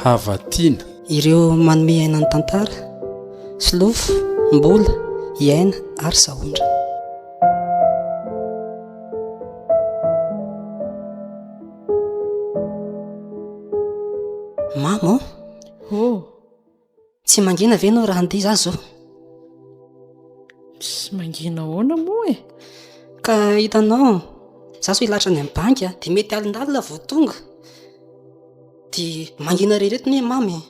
Hava-tiana. Ireo manome aina ny tantara, Solofo, Mbola, i Aina ary Sahondra. Mamo ô! Oh. Tsy mangina ve ianao raha handeha izaho izao? Tsy mangina ahoana moa e? Ka hitanao, izaho izao hilahatra any amin'ny banky dia mety alindalina vao tonga. Dia mangina irery eto anie Mamy e.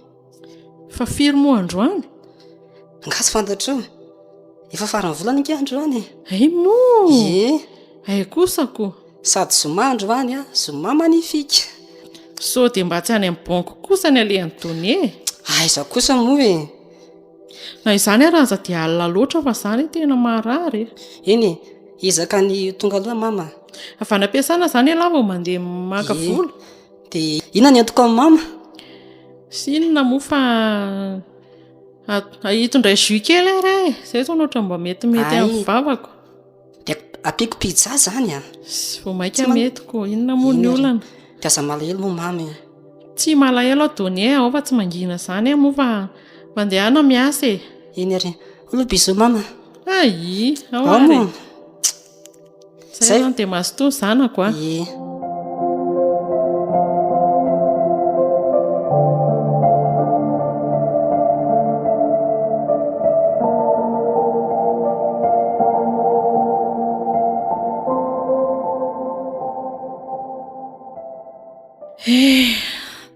Fa firy moa androany? Angaha tsy fantatrao? Efa faran'ny volana ange androany e. Hay moa! Ie. Hay kosa ko. Sady zoma androany a, zoma magnifique. Sao dia mba tsy any amin'ny banky kosa ny alehan'i Donia e? Aiza kosa moa e? Na izany ary aza dia alina loatra fa za anie tena marary e. Eny e, hiezaka ny ho tonga aloha mama. Avy any am-piasana izany ialahy vao mandeha maka Ie. vola? Dia inona ny entiko amin'i mama? Tsy inona moa fa hitondray jus kely ary aho e, izay izao no ohatran'ny mba metimety amin'ny vavako. Dia ampiako pizza zany a! Vao mainka mety ko, inona moa ny olana? Dia aza malahelo moa mamy e! Tsy malahelo aho Donia ao fa tsy mangina izany aho moa fa mandehana miasa e! Eny ary, aloha bisous mama. Ay, ao ary e! Zay zany dia mazotoa zanako a! Ie. Eh,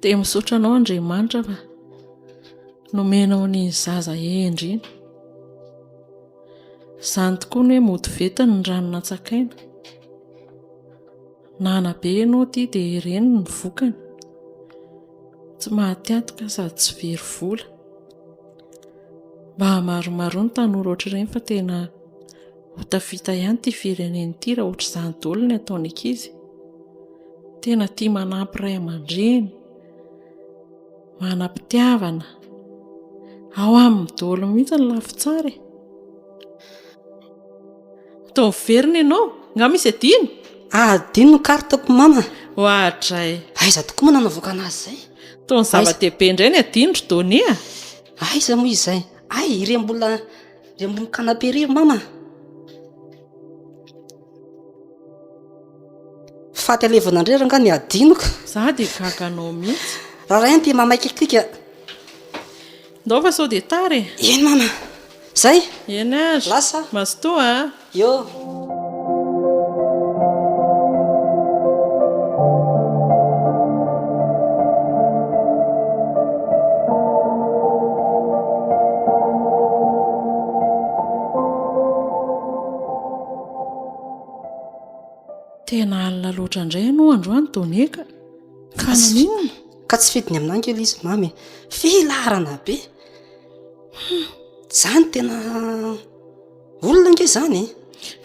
dia misaotra anao Andriamanitra fa nomenao an'iny zaza hendry iny. Izany tokoa ny hoe mody ventiny ny rano nantsakaina. Nana be ianao ity dia ireny ny vokany. Tsy maty antoka sady tsy very vola. Mba maromaroa ny tanora ohatr'ireny fa tena ho tafita ihany ity firenena ity raha ohatr'izany daholo ny ataon'ny ankizy. Tena tia manampy ray aman-dreny. Manam-pitiavana. Ao aminy daholo mihitsy ny lafy tsara e. Atao miverina ianao, nga misy adino? Adino ny carte-ko mama. Oadray. Aiza tokoa moa nanavoaka anazy izay? Toa ny zava-dehibe indray ny adino ry Donia. Aiza moa izay? Ay, ireny mbola ireny ambony canapé irery mama. Faty alevina indray rangaha ny adinoko. Za dia gaga anao mihitsy. Raharaha ihany ity mamaika ity ka. Ndao fa sao dia tara e. Eny mama. Zay. Eny ary. Lasa. Mazotoa a. Eo. Tena alina loatra indray ianao androany Donia ka. Ka naninona? Ka tsy fidiny aminà ange ilay izy mamy e. Filaharana be. Hum, izany tena olona ange izany e.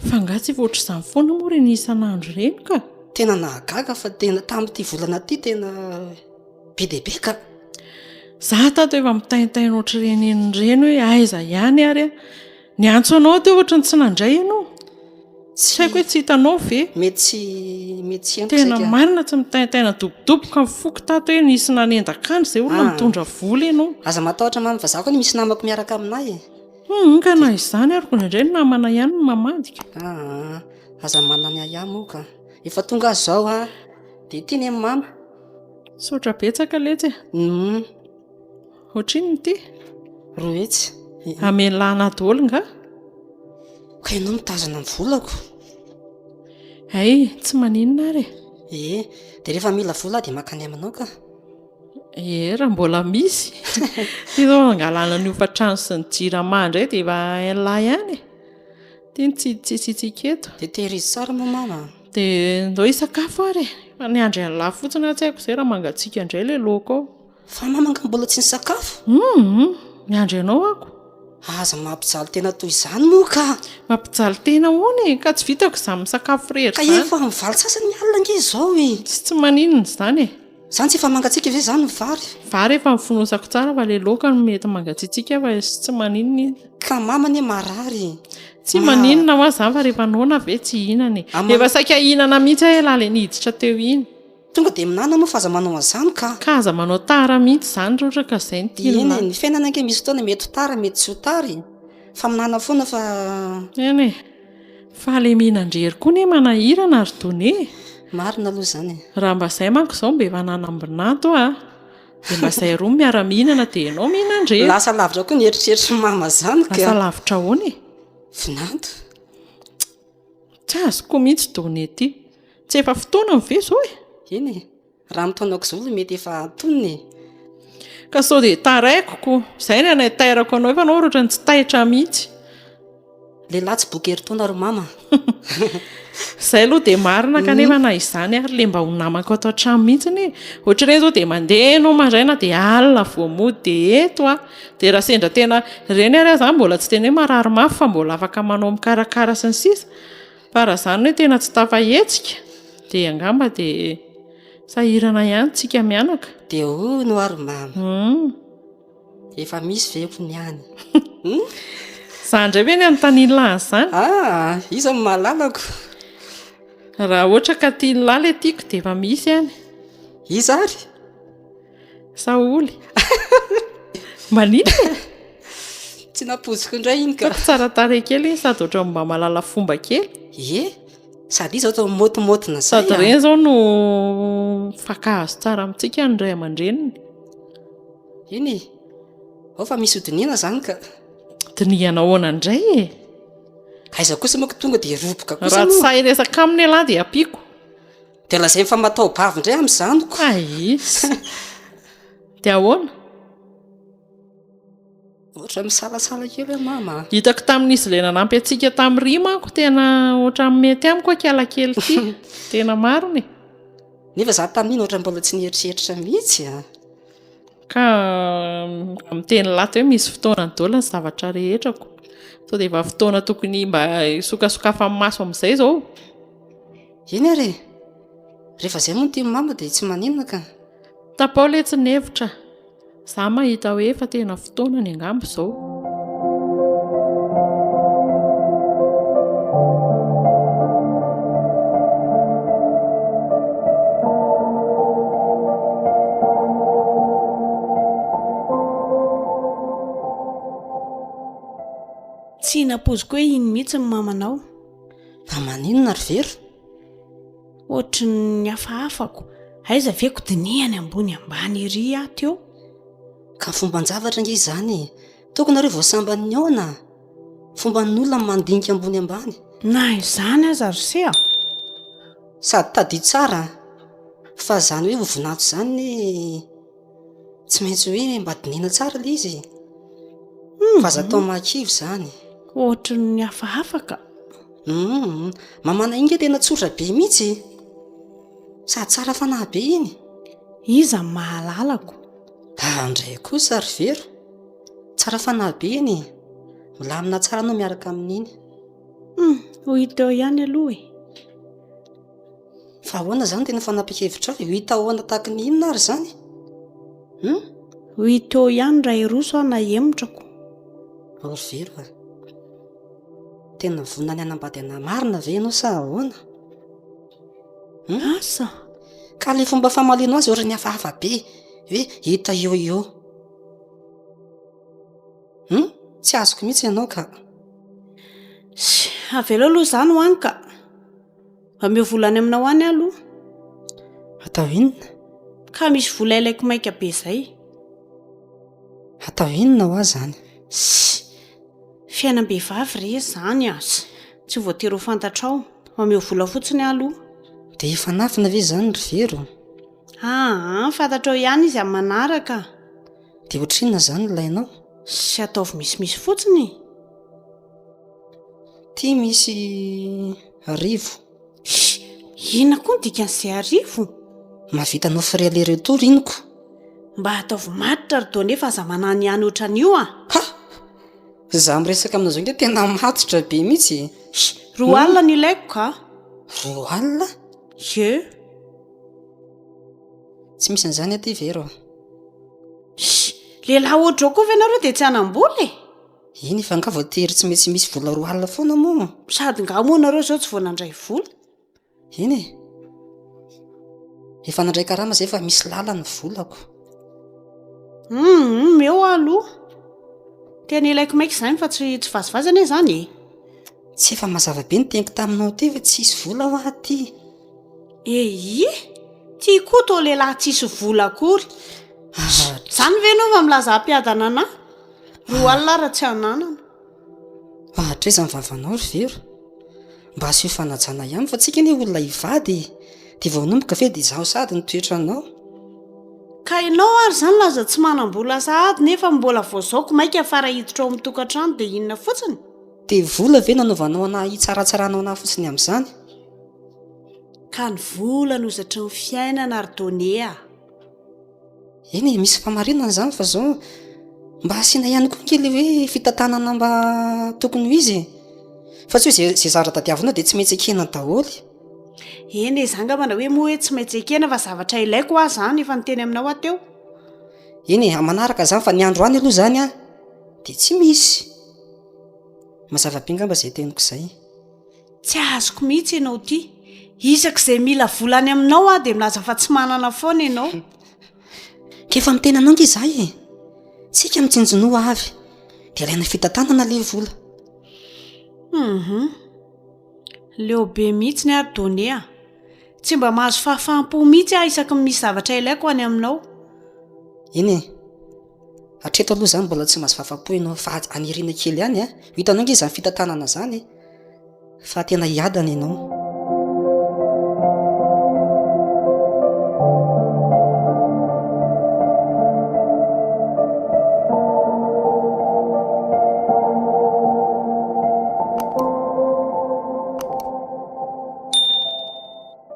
Fa angaha tsy efa ohatr'izany foana moa ireny isan'andro ireny ka? Tena nahagaga fa tena tamin'ity volana ity tena be dia be ka. Za tato efa mitaintaina ohatr'ireny ireny hoe aiza ihany ary aho. Niantso anao teo ohatran'ny tsy nandray ianao. Tsy haiko hoe tsy hitanao ve? Mety tsy mety tsy henoko Tena saika. marina tsy mitaintaina dobodoboka ny foko tato hoe nisy nanendaka andry izay olona Ah. mitondra vola ianao. Aza matahotra mamy fa za koa misy namako miaraka aminay e. Hum, ka na izany ary koa indraindray ny namana ihany no mamadika. Ah, aza manana ahiahy moa ka. Efa tonga aho izao ah. Dia ity ny an'i mama. Misaotra betsaka letsy e. Hum. Ohatrinona ity? 200. Hamelana daholo nga? Ka ianao mitazona ny volako. Hay, tsy maninona ary e. Ie, dia rehefa mila vola aho dia mankany aminao ka. Ie, raha mbola misy. Ity izao angalana ny hofan-trano sy ny jirama indray dia efa hain'lah ihany e. Ity ny tsitsitsitsika eto. Dia tehirizo tsara moa mama a. Dia ndao hisakafo ary e. Fa niandry an'lah fotsiny aho tsy haiko izay raha mangatsiaka indray ilay laoka ao. Fa mama angaha mbola tsy nisakafo? Hum, miandry anao ako. Aza mampijaly tena toy izany moa ka! Mampijaly tena ahoana e? Ka tsy vitako izany misakafo irery Ka izany. efa amin'ny valo sasany alina ange izao e! Tsy tsy maninona izany e! Zany tsy efa mangatsiaka ve zany ny vary? Vary efa nofonosako tsara fa le laoka no mety mangatsiatsiaka fa tsy maninona iny. Ka mama anie marary e. Tsy maninona hoa zany fa rehefa noana ve tsy hihinana e. Efa saika hihinana mihitsy aho elah le niditra teo iny. Tonga dia minana moa fa aza manao an'izany ka. Ka aza manao tara mihitsy izany raha ohatra ka izay no tian'i Eny e, ny fiainana ange misy fotoana mety ho tara mety tsy ho tara e. Fa minana foana fa. Eny e. Fahalemenan-drery koa anie manahirana ry Donia e. Marina aloha izany e. Raha mba izay manko izao mba efa nanam-binanto aho a. Dia mba izay roa miara-mihinana dia ianao mihinan-drery. Lasa lavitra koa ny eritreritr'i mama izany ka. Lasa lavitra ahoana e? Vinanto. Tsy azoko mihitsy Donia ity. Tsy efa fotoanany ve izao e? Eny e, raha amin'ny taonako izao aloha mety efa antonony e. Ka sao dia taraiko ko. Izay no anaitairako anao fa anao ohatran'ny tsy taitra mihitsy. Lehilahy tsy boky herintaona ry mama. Izay aloha dia marina kanefa na izany ary le mba ho namako ato an-trano mihitsy e. Ohatran'ny hoe izao dia mandeha ianao maraina dia alina vao mody dia eto aho. Dia raha sendra tena ireny ary aho izany mbola tsy tena hoe marary mafy fa mbola afaka manao mikarakara sy ny sisa. Fa raha izany hoe tena tsy tafahetsika dia angamba dia sahirana ihany tsika mianaka. Dia hono ary mama. Hum. Efa misy ve hono any? Za indray ve ny anontanian'lah an'izany? Ah, iza no mahalalako? Raha ohatra ka tian'lah ilay tiako dia efa misy any. Iza ary? Saholy. Maninona e? Tsy nampoiziko indray iny ka. Hitako tsara tarehy kely iny sady ohatran'ny mba mahalala fomba kely. Ie, sady izy atao môtimôtina zay Sady ireny izao no mifankahazo tsara amintsika ny ray aman-dreniny. Eny e, ao fa misy hodinihana izany ka. Dinihana ahoana indray e? Aiza kosa manko tonga dia roboka kosa Raha tsy moa. sahy hiresaka aminy ialahy dia ampiako. Dia lazainy fa mataho-bavy indray amin'izany ko. Hay! Dia ahoana? Ohatra misalasala kely aho mama a. Hitako tamin'izy ilay nanampy antsika tamin'ny ry manko tena ohatran'ny mety amiko aky kely ity. Tena marina e. Nefa za tamin'iny ohatran'ny mbola tsy nieritreritra mihitsy a. Ka miteny lahy hoe misy fotoanany daholo ny zavatra rehetra ko. Sao dia efa fotoana tokony mba hisokasokafan'ny maso amin'izay izao. Eny ary e! Rehefa izay moa no tian'i mama dia tsy maninona ka. Tapaho letsy ny hevitra. Za mahita hoe efa tena fotoanany angamba izao. Tsy nampoiziko hoe iny mihitsy ny mamanao. Fa maninona ry Vero? Ohatry ny hafahafako. Aiza ve ko dinihany ambony ambany ery aho teo? Ka fomban-javatra ange izany e! Toko nareo vao sambany nihaona. Fomban'olona ny mandinika ambony ambany. Na izany aza ry se a! Sady tadidio tsara fa izany hoe ho vinanto izany anie Tsy maintsy hoe mba dinihina tsara ilay izy e. Fa aza atao mahakivy izany. Ohatry ny hafahafa ka. Hum, mamana iny nge tena tsotra be mihitsy e. Sady tsara fanahy be iny. Iza no mahalalako? Ah, ndray kosa ry Vero. Tsara fanahy be iny e. Milamina tsara anao miaraka amin'iny. Hum, ho hita eo ihany aloha e. Fa ahoana izany tena fanapahan-kevitrao e? Ho hita ahoana tahaka ny inona ary izany? Hum? Ho hita eo ihany raha hiroso aho na hihemotra ko. Ao ry Vero a. Tena vonona ny hanambady anà marina ve ianao sa ahoana? Hum? Asa. Ka ilay fomba famalianao azy ohatran'ny hafahafa be, hoe hita eo eo. Hum? Tsy azoko mihitsy ianao ka. Sy, avelao aloha izany ho any ka. Omeo vola any aminao any aho aloha. Atao inona? Ka misy vola ilaiko maika be izay. Atao inona hoa izany? Sy, fiainam-behivavy re izany a! Tsy voatery ho fantatrao. Omeo vola fotsiny aho aloha. Dia hifanafina ve izany ry Vero? Aa, fantatrao ihany izy amin'ny manaraka. Dia ohatrinona izany ilainao? Sy ataovy misimisy fotsiny e! Ty misy arivo. Inona koa ny dikan'izay arivo? Mahavita anao frais aller retour iny ko. Mba ataovy matotra ry Donné fa aza manany ihany ohatran'io a! Ha! Za miresaka aminao zao nge tena matotra be mihitsy e. 20 no ilaiko ka. 20? Ie. Tsy misy an'izany aty Vero a. Sh! Lehilahy ohatr'izao koa ve nareo dia tsy hanam-bola e? Eny fa angaha voatery tsy maintsy misy vola 20 foana moa? Sady nga moa nareo izao tsy vao nandray vola? Eny e. Efa nandray karama zay fa misy lalany ny volako. Hum, eo aho aloha. Tena ilaiko maika izany fa tsy tsy vazivazy anie izany e. Tsy efa mazava be ny teniko taminao teo fa tsisy vola hoa aty. Eii, ty koa toa lehilahy tsisy vola akory. Izany ve ianao mba milaza hampiadana anà? 20 ara tsy ananana. Fa hatraiza ny vavanao ry Vero? Mba asio fanajana ihany fa tsika anie olona hivady e! Dia vao hanomboka ve dia izaho sahady ny toetranao? Ka ianao ary izany laza tsy manam-bola sahady nefa mbola vao zaoko maika fa raha hiditra ao amin'ny tokantrano dia inona fotsiny? Dia vola ve nanaovanao anà hitsaratsaranao anà fotsiny amin'izany? Ka ny vola no hozatry ny fiainana ry Donné a! Eny e, misy fahamarinana izany fa zao mba asiana ihany koa ange le hoe fitantanana mba tokony ho izy e. Fa tsy hoe ze ze zavatra tadiavinao dia tsy maintsy ekena daholo. Eny e, za angamba na hoe moa hoe tsy maintsy ekena fa zavatra ilaiko hoa zany, efa niteny aminao aho teo. Eny e, manaraka zany fa ny androany aloha zany an dia tsy misy. Mazava be angamba izay teniko izay. Tsy azoko mihitsy ianao ity. Isak'izay mila vola any aminao aho dia milaza fa tsy manana foana ianao. Ka efa miteny anao ange izaho e! Tsika mitsinjonoa avy dia alaina fitantanana ilay vola. Hum. Leo be mihitsy ny ahy Donné a. Tsy mba mahazo fahafaham-po mihitsy aho isaky ny misy zavatra ilaiko any aminao. Eny e. Hatreto aloha izany mbola tsy mahazo fahafapo ianao fa any aoriana kely any a, ho hitanao ange izany fitantanana izany e, fa tena hiadana ianao.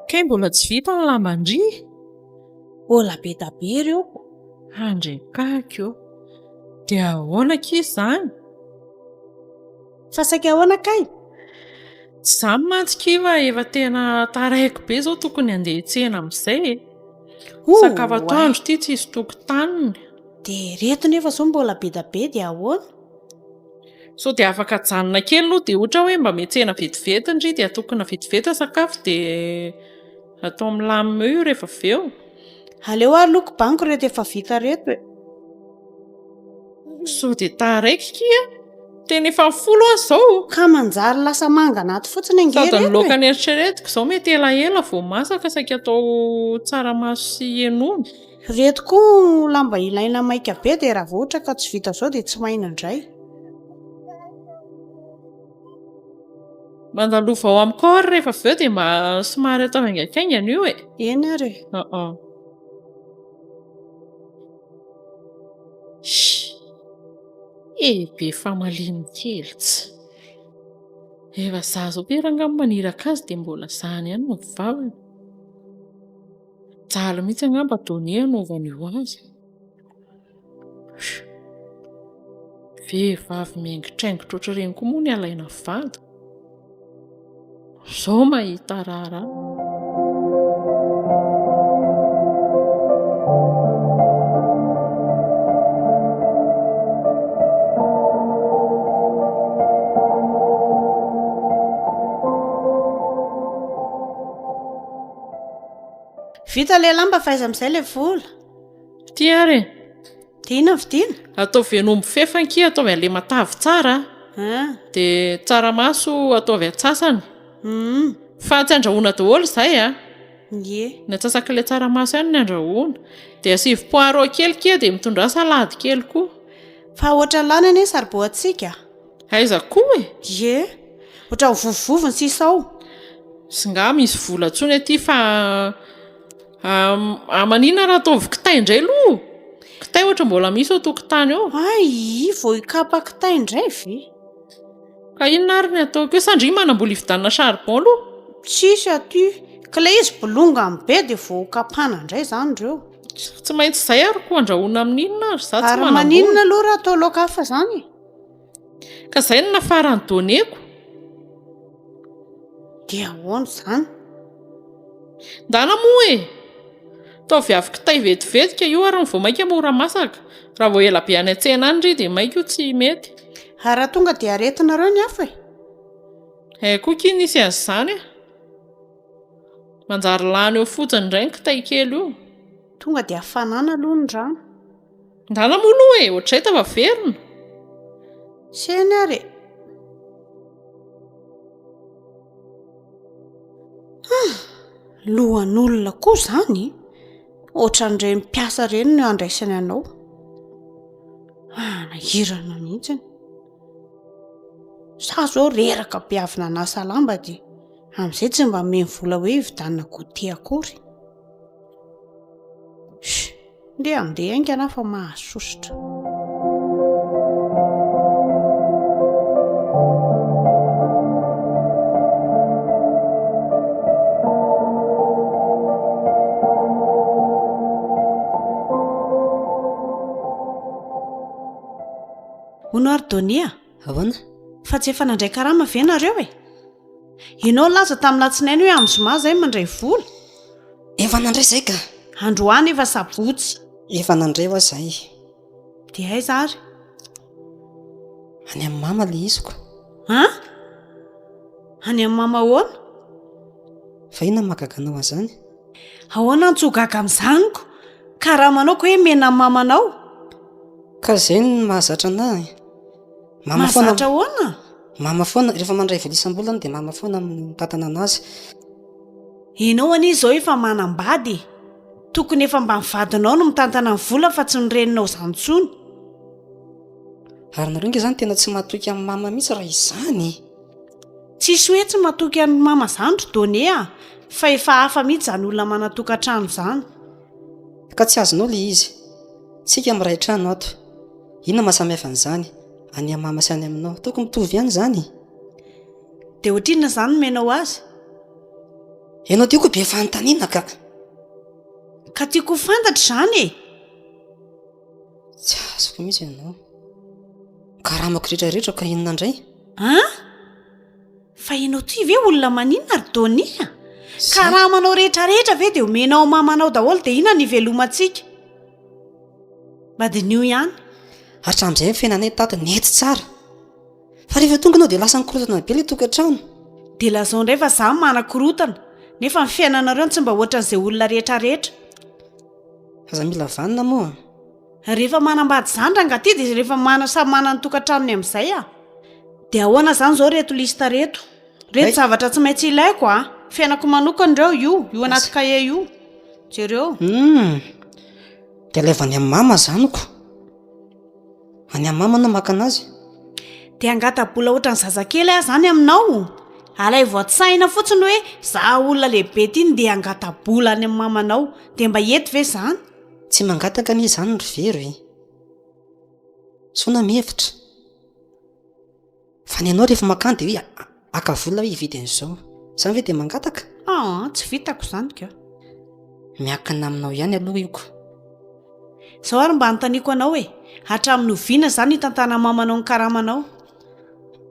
Kay mbola tsy vita ny lamban-dry? Mbola be da be ireo. Andriakaky ô! Dia ahoana akia izany? Fa saika ahoana kay? Tsy izany mantsy akia fa efa tena taraiky be izao tokony handeha hiantsena amin'izay e! Sakafo atoandro ity tsisy tokotaniny. Dia ireto nefa izao mbola be da be dia ahoana? Sao dia afaka ajanona kely aloha dia ohatra hoe mba miantsena vetivety ndry dia atokona vetivety ny sakafo dia atao milamina eo io rehefa avy eo. Aleo ary aloha kobaniko ireto efa vita ireto e. Sao dia taraiky kia? Tena efa folo aho izao. Ka manjary lasa manga anaty fotsiny ange Sady ny ireto e. laoka neritreretiko izao mety elaela vao masaka saika atao tsaramaso sy hen'omby. Ireto koa lamba ilaina maika be dia raha vao ohatra ka tsy vita izao dia tsy maina indray. Mandalova ao amiko ao ary rehefa avy eo dia mba somary atao haingankaingana io e. Eny ary e. Aa. E be famaliana kely tsy. Efa za zao ve rangaha maniraka azy dia mbola zany ihany no valiny. Mijaly mihitsy angamba Donia hanaovana io azy. Vehivavy mihaingitraingitra ohatr'ireny koa moa ny alaina vady. Izao mahita raharaha. Vita ilay lamba fa aiza amin'izay ilay vola? Ity ary e. Dia inona no vidiana? Ataovy hen'omby fefy ankia, ataovy an'ilay matavy tsara a. Dia tsaramaso ataovy antsasany. Fa tsy andrahoina daholo izay a. Ie. Ny antsasak'ilay tsaramaso ihany no andrahoina. Dia asivo poireau kely kia dia mitondrà salady kely koa. Fa ohatran'ny lany anie ny saribao antsika. Aiza koa e? Ie. Ohatran'ny vovovovy ny sisa ao. Sy nga misy vola intsony aty fa maninona raha ataovy kitay indray aloha? Kitay ohatra mbola misy ao tokontany ao. Hay, vao hikapa kitay indray ve? Ka inona ary ny ataoko eo? Sa ndry manam-bola hividianana charbon aloha? Tsisy aty. Ka ilay izy bolongany be dia vao hokapana indray izany ireo. Tsy maintsy izay ary ko andrahoina amin'inona ary? Za tsy Ary manam-bola. maninona aloha raha atao laoka hafa izany e? Ka zay no nafaran'ny données-ko. Dia ahoana izany? Ndana moa e! Ataovy avy kitay vetivetika io ary ny vao mainka mora masaka. Raha vao ela be any an-tsena any ry dia mainka io tsy mety. Ary raha tonga dia aretinareo ny hafa e! Hay koa akia nisy an'izany a! Manjary lany eo fotsiny indray ny kitay kely io. Tonga dia hafanana aloha ny rano. Ndana moa aloha e, ohatr'izay tafaverina. Seny ary e! Ah! Lohan'olona koa izany e! Ohatran'ireny mpiasa ireny no andraisany anao. Manahirana mihitsy. Za zao reraka be avy nanasa lamba dia amin'izay tsy mba omeny vola hoe hividianana goûter akory. Chut, ndeha handeha haingana aho fa mahasosotra. Hono ary Donia a! Ahoana? Fa tsy efa nandray karama ve nareo e? Ianao nilaza tamin'ny latsinainy hoe amin'ny zoma izay mandray vola. Efa nandray izay ka. Androany efa sabotsy. Efa nandray hoa izay. Dia aiza ary? Any amin'ny mama ilay iziko. An? Any amin'ny mama ahoana? Fa inona no mahagaga anao an'izany? Ahoana no tsy ho gaga amin'izany ko? Karamanao ko hoe mena amin'ny mamanao. Ka izay no mahazatra anah e. Mama foana. Mahazatra ahoana? Mama foana, rehefa mandray vola isam-bolana dia mama foana no mitantana anazy. Ianao anie izao efa manambady e. Tokony efa mba ny vadinao no mitantana ny vola fa tsy ny reninao izany intsony. Ary nareo ange izany tena tsy matoky an'i mama mihitsy raha izany e. Tsisy hoe tsy matoky an'i mama izany ry Donné a, fa efa hafa mihitsy izany olona manan-tokantrano izany. Ka tsy azonao ilay izy. Tsika miray trano ato. Inona maha samy hafa an'izany any amin'i mama sy any aminao? Ataoko mitovy ihany izany e! Dia ohatrinona izany no omenao azy? Ianao ty koa be fanontaniana ka! Ka tiako ho fantatra izany e! Tsy azoko mihitsy ianao. Karamako rehetra rehetra ka inona indray? An? Fa ianao ty ve olona maninona ry Donia a? Karamanao rehetra rehetra ve dia omenao mamanao daholo dia inona ny ivelomantsika? Mba diniho ihany. Hatramin'izay ny fiainanay tato nety tsara. Fa rehefa tonga ianao dia lasa nikorotana be ilay tokantrano. Dia lazao indray fa za manakorotana nefa ny fiainanareo tsy mba ohatran'izay olona rehetra rehetra. Aza mila vanona moa. Rehefa manambady izany rangahy ty dia rehefa mana samy manana ny tokantranony amin'izay ah. Dia ahoana izany izao reto liste reto? Reto zavatra tsy maintsy ilaiko ah. Fiainako manokana ireo io, io anaty cahier io. Jereo. Hum. Dia alaivo any amin'ny mama izany ko. Any amin'ny mama no maka anazy. Dia angata-bola ohatran'ny zazakely aho izany aminao? Alaivo an-tsaina fotsiny hoe za olona lehibe ity ndeha hangata-bola any amin'ny mamanao. Dia mba hety ve izany? Tsy mangataka anie izany ry Vero e! Soa na mihevitra. Fa ny anao rehefa makany dia hoe haka vola hoe hividy an'izao. Izany ve dia mangataka? Aa, tsy vitako izany ka. Miankina aminao ihany aloha io ko. Izao ary mba anontaniako anao e, hatramin'ny oviana izany hitantanan'ny mamanao ny karamanao?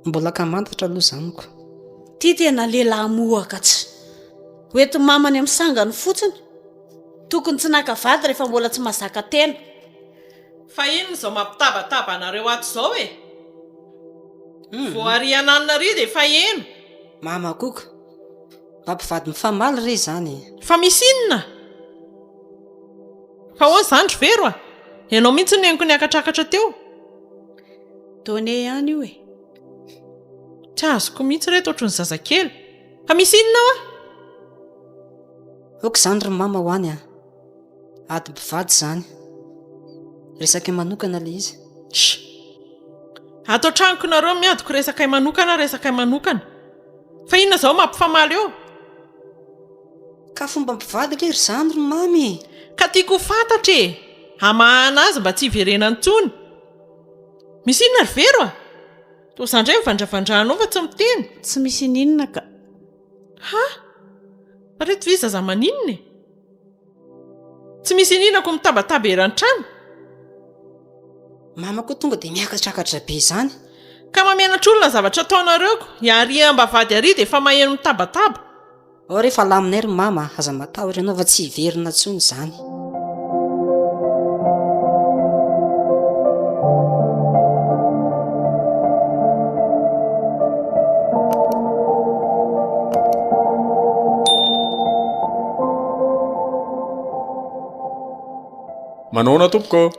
Mbola ankamantatra aloha izany ko. Ty tena lehilahy mohaka tsy. Hoentin'ny mamany amin'ny sangany fotsiny. Tokony tsy naka vady rehefa mbola tsy mazaka tena. Fa inona izao mampitabataba anareo ato izao e? Vao ary ananona ary dia efa heno. Mama koka. Mba mpivady mifamaly re izany e. Fa misy inona? Fa ahoana izany ry Vero a? Ianao mihitsy no henoko niakatrakatra teo. Donné ihany io e. Tsy azoko mihitsy reto ohatry ny zazakely. Fa misy inona hoa? Ok izany ry mama ho any a. Ady mpivady izany. Resakay manokana ilay izy. Sh! Ato an-tranoko nareo miadiko resakay manokana resakay manokana. Fa inona izao mampifamaly eo? Ka fomba mpivady ve ry izany ry mamy e? Ka tiako ho fantatra e! Hamahana azy mba tsy hiverenany intsony. Misy inona ry Vero a? Toa za indray mivandravandranao fa tsy miteny. Tsy misy ininona ka. Ha! Fa reto ve zaza maninona e? Tsy misy iniana ko mitabataba eran-trano. Mama koa tonga dia miakatrakatra be izany. Ka mamenatra olona zavatra ataonareo ko. I Ari ambavahady ary dia efa maheno mitabataba. Ao re fa laminay ry mama a, aza matahotra ianao fa tsy hiverina intsony izany. Manao ahoana tompoko ô?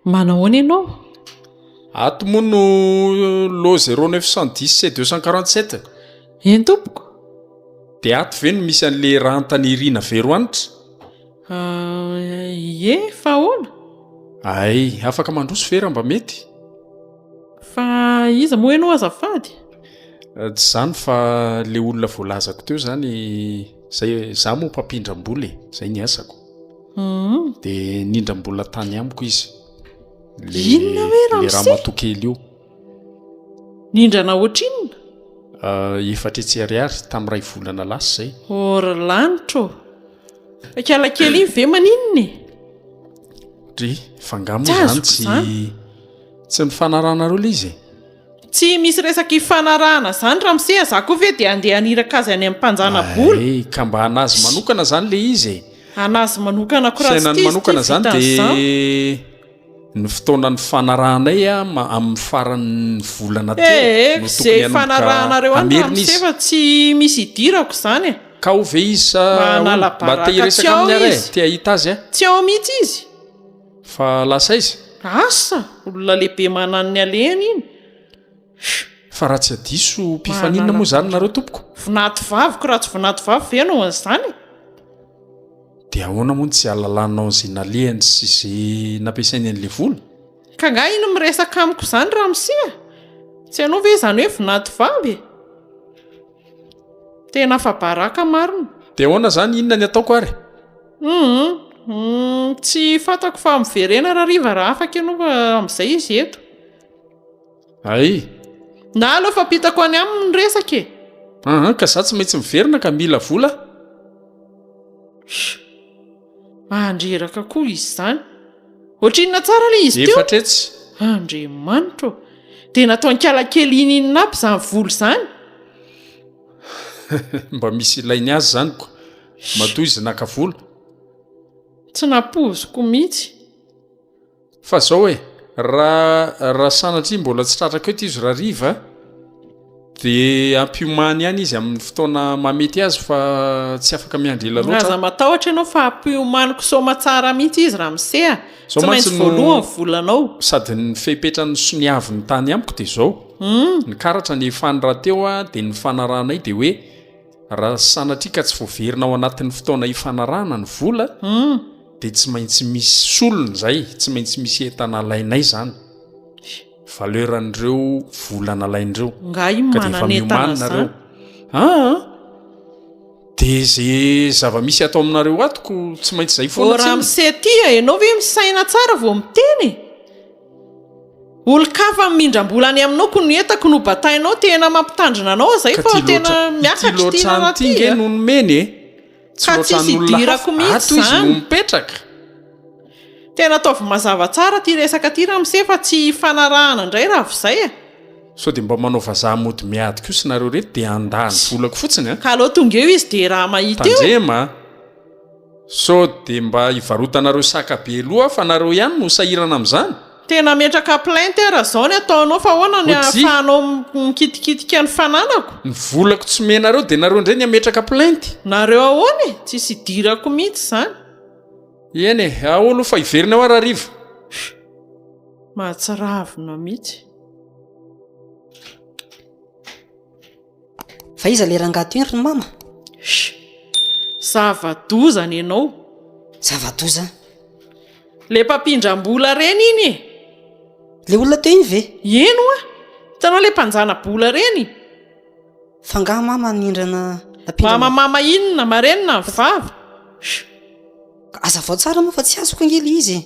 Manao ahoana ianao? Ato moa no lot 0910 C 247. Eny tompoko. Dia ato ve no misy an'le Rahantanirina Verohanitra? Ie, fa ahoana? Hay, afaka mandroso ve raha mba mety? Fa iza moa ianao azafady? Tsy izany fa le olona voalazako teo izany, zay, za moa mpampindram-bola e, zay ny asako. Dia nindram-bola tany amiko izy. Le, Inona hoe le ramose? ramatoa kely io. Nindrana ohatrinona? Efatra hetsy ariary tamin'ny iray volana lasa izay. Oh ry lanitra ô! Ikala kely iny ve maninona e? Dry, fa angaha moa Tsy izany azoko tsy izany. tsy nifanarahanareo ilay izy e? Tsy misy resaka ifanarahana izany ramose a, za koa ve dia handeha haniraka azy any amin'ny mpanjana-bola? Ay, ka mba an'azy manokana izany ilay izy e! An'azy manokana koa raha tsy Fiainany tia izy ity manokana izany vitan'izany. dia Ny fotoana nifanarahanay amin'ny faran'ny volana teo Ee, no ze tokony hanomboka ifanarahanareo any hamerina ramose izy. fa tsy misy idirako izany e. Ka ao ve izy sa Mba ahoana? hanala Mba te baraka tsy hiresaka ao aminy ary e, izy. te hahita azy aho. Tsy ao mihitsy izy. Fa lasa aiza? Asa, olona lehibe manan'ny alehany iny. Fa raha tsy adiso mpifaninona moa izany nareo tompoko? Vinato vaviko raha tsy vinato vavy ve hanao an'izany e? Dia ahoana moa no tsy ahalalanao izay nalehany sy izay nampiasainy an'ilay vola? Ka angaha iny miresaka amiko izany ramose a? Tsy hainao ve izany hoe vinato vavy e? Tena afa-baraka marina. Dia ahoana izany, inona ny ataoko ary? Humm, tsy fantako fa miverena rahariva raha afaka ianao fa amin'izay izy eto. Hay! Na aleo fa ampitako any aminy ny resaka e! Aa, ka za tsy maintsy miverina ka mila vola aho. Sh! Mandreraka koa izy izany. Ohatrinona tsara ilay izy teo? Efatra hetsy. Andriamanitra ô! Dia nataon-kala kely ininona aby izany vola izany? Mba misy ilainy azy izany ko. Matoa izy naka vola. Tsy nampoiziko mihitsy. Fa zao e, raha raha sanatria mbola tsy tratrako eto izy rahariva de ampiomany ihany izy amin'ny fotoana mahamety azy fa tsy afaka miandry ela loatra Aza matahotra ianao fa ampiomaniko soamatsara mihitsy izy ramose a! Zao Tsy mantsy maintsy no voaloha ny volanao. sady ny fepetra nosoniaviny tany amiko de zao, ny karatra nefany rahateo a de ny fanarahanay de hoe Raha sanatria ka tsy voaverina ao anatin'ny fotoana ifanarahana ny vola dia tsy maintsy misy solony izay, tsy maintsy misy entana alainay izany, valeur an'ireo vola nalain'ireo. Nga io Ka dia efa manana entana miomàna nareo. zany? Aa! Dia izay zava-misy ato aminareo ato ko tsy maintsy izay Ô foana tsinona. ramose ty a, ianao ve misaina tsara vao miteny e? Olon-kafa mindram-bola any aminao ko ny entako no batainao tena mampitandrina anao aho zay Ka fa ty tena loatra ity miakatra ity loatra raharaha ity ty nge a. no nomeny e. Tsy Ka loatra tsisy an'olona idirako hafa. mihitsy Ato izy no zany. mipetraka. Tena ataovy mazava tsara ty resaka ty ramose fa tsy ifanarahana indray raha vao zay e. Sao dia mba manao vazaha mody miady kosa nareo reto dia handany volako fotsiny a. Ka aleo tonga eo izy dia raha mahita eo e. Tandrema a. Sao dia mba hivarotanareo saka be loha fa nareo ihany no sahirana amin'izany? Tena hametraka plainte aho raha zao ny ataonao fa ahoana ny Oji. ahafahanao mikitikitika ny fananako? Ny volako tsy omenareo dia nareo indray ny hametraka plainte? Nareo ahoana e? Tsisy idirako mihitsy izany. Eny e, ao aloha fa hiverina eo aho rahariva. Mahatsiravina mihitsy. Fa iza le rangahy teo iny ry mama? Sh! Zava-doza ny anao. Zava-doza? Le mpampindram-bola reny iny e! Le olona teo iny ve? Eny hoa! Hitanao le mpanjana-bola reny? Fa angaha mama nindrana nampindrana. Mama mama inona? Marenina ny vava. Sh! Azavao tsara moa fa tsy azoko ange le izy e!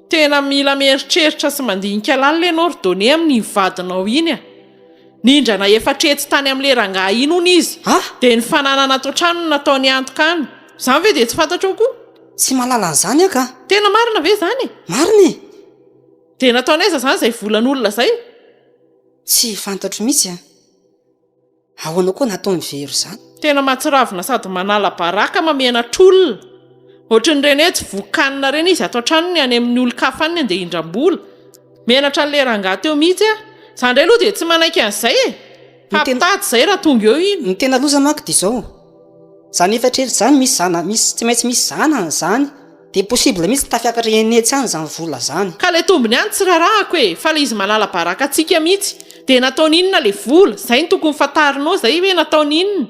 Tena mila mieritreritra sy mandinika lalina ianao ry Donné amin'iny vadinao iny a! Nindrana efatretsy tany amin'ilay rangahy iny hono izy, dia ny fananana ato an-trano no nataony antoka any. Izany ve dia tsy fantatrao koa? Tsy mahalala an'izany aho ka! Tena marina ve izany e? Marina e! Dia nataony aiza izany izay volan'olona izay? Tsy fantatro mihitsy a! Ahoana koa nataon'i Vero izany? Tena mahatsiravina sady manala baraka mamenatr'olona. Ohatran'ireny hoe tsy voa-kanina ireny izy ato an-tranony any amin'ny olon-kafa any andeha hindram-bola. Menatra an'ilay rangahy teo mihitsy aho. Za indray aloha dia tsy manaiky an'izay e! Fampitady izay raha tonga eo iny. Ny tena loza manko dia izao, izany efatr'hetsy izany misy zana, misy, tsy maintsy misy zanany izany, dia possible mihitsy tafiakatra en'hetsy any izany vola izany. Ka ilay tombony ihany tsy rarahako e! Fa ilay izy manala baraka antsika mihitsy. Dia nataony inona ilay vola? Izay no tokony fantarinao izay hoe nataony inona?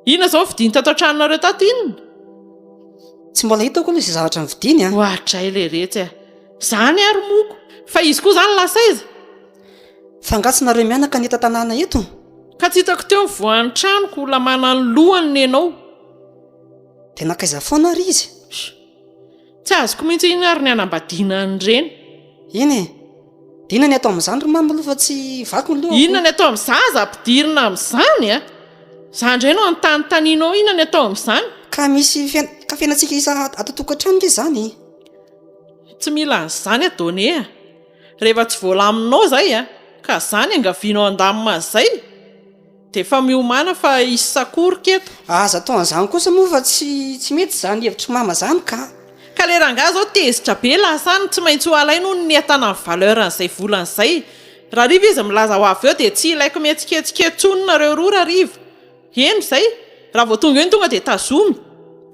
Inona izao ny vidiny tato an-tranonareo tato inona? Tsy mbola hitako aloha izay zavatra novidiany an! Oadray leretsy a! Zany ary moko! Fa izy koa zany lasa aiza? Fa angaha tsy nareo mianaka ny eto an-tanàna eto? Ka tsy hitako teo ny voan'ny tranoko, olona manana ny lohany nenao. Dia nankaiza foana ary izy? Tsy azoko mihitsy inona ary ny hanambadiana an'ireny. Eny e! Dia inona ny atao amin'izany ry mama aloha fa tsy vaky ny lohako. Inona ny atao amin'izany? Aza ampidirina amin'izany a! Za indray no anontanintanianao inona ny atao amin'izany? Ka misy fiain- ka fiainantsika isa ato an-tokantrano nge izany e! Tsy mila an'izany aho Donné a! Rehefa tsy voalaminao izay a, ka za ny angavianao handamina an'izay, dia efa miomàna fa hisy sakoroka eto. Aza atao an'izany kosa moa fa tsy tsy mety izany hevitr'i mama izany ka. Ka le rangahy zao tezitra be lasa any tsy maintsy ho alainy hono ny entana ny valeur an'izay volany izay. Rahariva izy milaza ho avy eo dia tsy ilaiko mihetsiketsika eo tsony nareo roa rahariva. Heno izay, raha vao tonga eo ny tonga dia tazomy.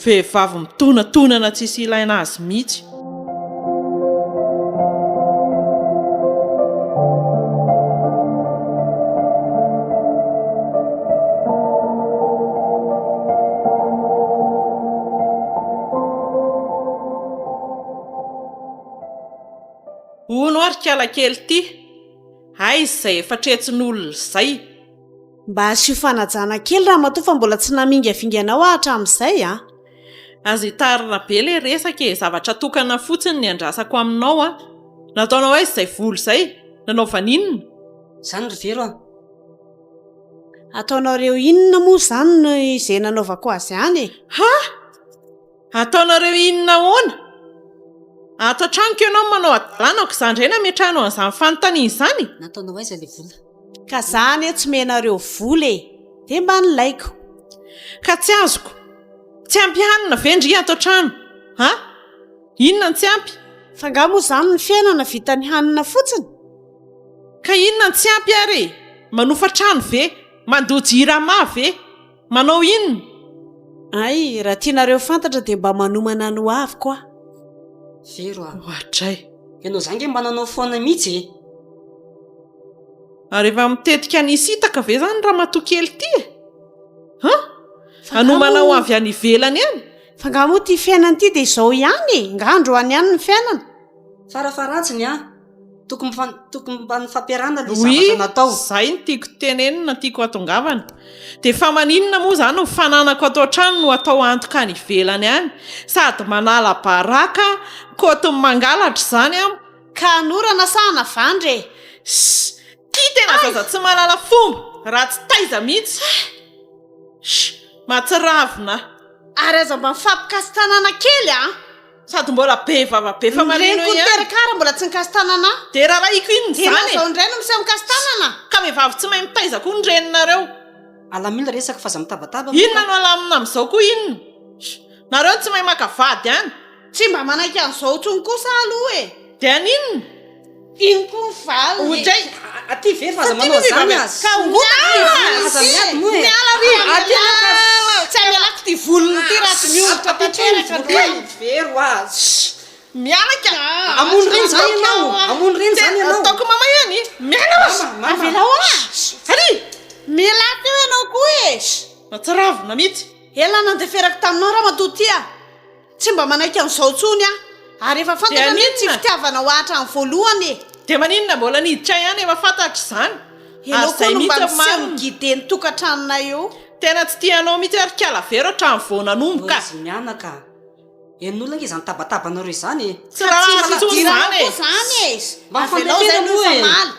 Vehivavy mitonatonana tsisy ilaina azy mihitsy. Hono ary kala kely ity, aiza izay efa tretsin'olona izay? Mba asio fanajana kely ramatoa fa mbola tsy namingavinga anao aho hatramin'izay a! Aza itarina be le resaka e, zavatra tokana fotsiny ny andrasako aminao a! Nataonao aiza izay vola izay? Nanaovana inona? Izany ry Vero a! Ataonareo inona moa izany no izay nanaovako azy any e? Ha! Ataonareo inona ahoana? Ato an-tranoko ianao no manao hadalana aoka izany indray nametrahanao an'izany fanontaniana izany? Nataonao aiza ilay vola? Ka za anie tsy omenareo vola e! Dia mba nilaiko. Ka tsy azoko. Tsy ampy hanina ve ndry ato an-trano? Ha? Inona no tsy ampy? Fa nga moa izany ny fiainana vitan'ny hanina fotsiny? Ka inona no tsy ampy ary e? Manofa trano ve? Mandoa jirama ve? Manao inona? Hay, raha tianareo fantatra dia mba manomana ny ho aviko aho. Vero a! Oadray! Ianao izany nge mba nanao foana mihitsy e! Ary efa mitetika ny hisintaka ve izany ramatoa kely ity e? Han? Hanomana ho avy any ivelany any? Fa nga moa ity fiainana ity dia izao ihany e? Nga androany ihany ny fiainana? Farafaharatsiny an! Tokony mifan- tokony mba nifampiarahana ilay Oui, zavatra natao. zay no tiako tenenina, tiako hatongavana. Dia fa maninona moa izany ny fananako ato an-trano no atao antoka any ivelany any? Sady manala baraka, kaotin'ny mangalatra izany an! Ka hanorana sa hanavandra e? Shh! Ty tena zaza tsy mahalala fomba, ratsy taiza mihitsy. Shh! Mahatsiravina. Ary aza mba mifampikasi-tanana kely an! Sady mbola be vava be fa Ny maneno reniko ihany. niteraka ahy raha mbola tsy nikasi-tanana ahy. Dia rarahiko inona Dia izany e? lazao indray no miseho mikasi-tanana. Ka vehivavy tsy mahay mitaiza koa ny reninareo. Alamino ilay resaka fa aza mitabataba moa Inona ka. no alamina amin'izao koa inona? Sh! Nareo no tsy mahay maka vady any. Tsy mba manaiky an'izao intsony kosa aho aloha e! Dia haninona? Iny koa ny valiny. Ohatray. Aty ve fa aza manao an'izany aza. Ka ongotako Aza miady moa e. Miala ry Aty aloha ka. Tsy amelako ity volony ity raha tsy miongotra tanteraka Apetraho ny vero a. Miala ka. Hamono reny izany ianao. Hamono reny izany ianao. Ataoko mama ihany. Miala wa. Mama. Avelao aho. Ary. Mialà teo ianao koa e. Matsiravina mihitsy. Ela nandeferako taminao ramatoa ty a. Tsy mba manaiky an'izao intsony aho. Ary efa fantatra anie ny tsy fitiavanao ahy hatramin'ny voalohany e! Dia maninona mbola niditra ihany efa fantatra izany. Ianao Ary izay koa no mba mihitsy ny miseho marina. mi-guider ny tokantranonay eo. Tena tsy tia anao mihitsy ary kala vero hatramin'ny vao nanomboka. Izy mianaka a! Henon'olona ange izany tabatabanareo izany e! Tsy ratsy intsony Idiranao izany e! koa izany e! Mba Avelao izay mifandeferana aloha moa e! hifamaly.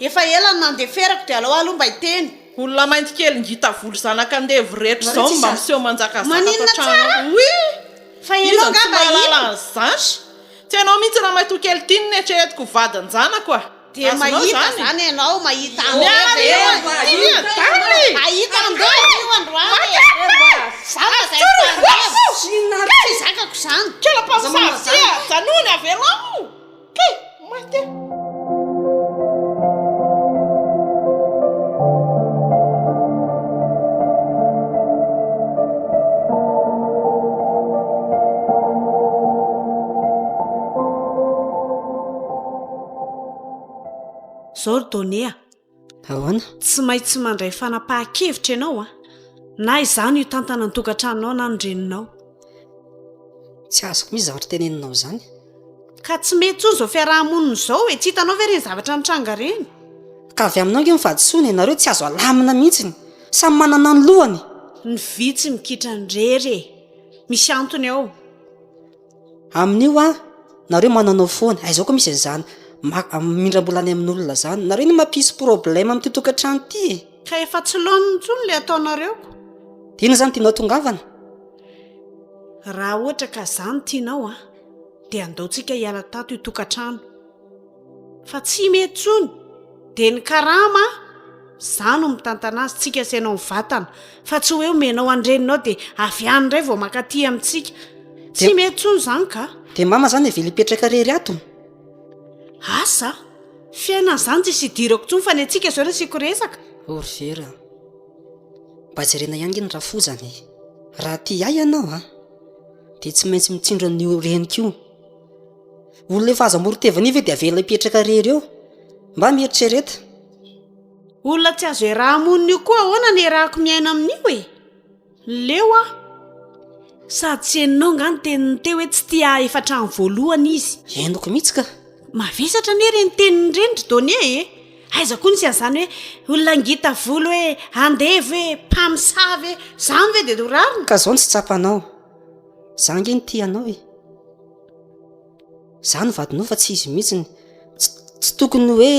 Efa ela no nandeferako dia alao aloha mba hiteny. Olona mainty kely ngita volo zanaka andevo rehetra Nareo izao tsisy mba a- miseho manjakazaka ato Maninona an-trano tsara? ao. Oui! Fa Iza ianao no tsy angamba mahalala inona? an'izany? Tsy ianao mihitsy ramatoa kely ity no neritreretiko ho vadin-janako a! Dia mahita zany ianao, mahita andevo eo. Mahita andevo io androany e. Za lazaiko fa andevo. Tsy zakako izany. Kela mpamosavy ty a! Janony avelao! Kay! Maty aho. Zao ry Donné a! Ahoana? Tsy maintsy mandray fanapahan-kevitra ianao a! Na izaho no hitantana ny tokantranonao na ny reninao. Tsy azoko mihitsy zavatra teneninao izany. Ka tsy mety intsony izao fiaraha-monina izao e! Tsy hitanao ve ireny zavatra nitranga ireny? Ka avy aminao ange ny fahadisoana e! Nareo tsy azo alamina mihitsiny! Samy manana ny lohany! Ny vy tsy mikitran-drery e! Misy antony ao. Amin'io an, nareo mananao foana, aiza koa misy an'izany mindram-bola any amin'olona zany, nareo no mampisy problème amin'ity tokantrano ity e! Ka efa tsy laoniny intsony le ataonareo ko. De inona zany tianao tongavana? Raha ohatra ka za no tianao an, de andao tsika hiala tato io tokantrano. Fa tsy mety tsony de ny karama za no mitantana azy tsika sy ianao mivatana fa tsy hoe omenao andreninao de avy any indray vao makaty amintsika tsy mety tsony zany ka. De mama zany avela hipetraka rery ato? Asa! Fiainana zany tsisy idirako tsony fa ny antsika zao no asiako resaka. Oh ry Vera a! Mba jerena ihany nge ny rafozana e! Raha tia ahy ianao an! De tsy maintsy mitsindro an'io reniko io. Olona efa azo amoron-tevana io ve dia avela hipetraka irery eo? Mba mieritrereta. Olona tsy azo iaraha-monina io koa ahoana no iarahako miaina amin'io e? Leo aho. Sady tsy henonao angaha ny teniny teo hoe tsy tia ahy efa hatramin'ny voalohany izy. Henoko mihitsy ka. Mavesatra anie ireny teniny ireny ry Donia e! Aiza koa nisy an'izany hoe olona ngita volo hoe andevo hoe mpamosavy hoe izany ve dia ho rariny? Ka izao no tsy tsapanao. Za ange no tia anao e. Za no vadinao fa tsy izy mihitsiny. Tsy tsy tokony hoe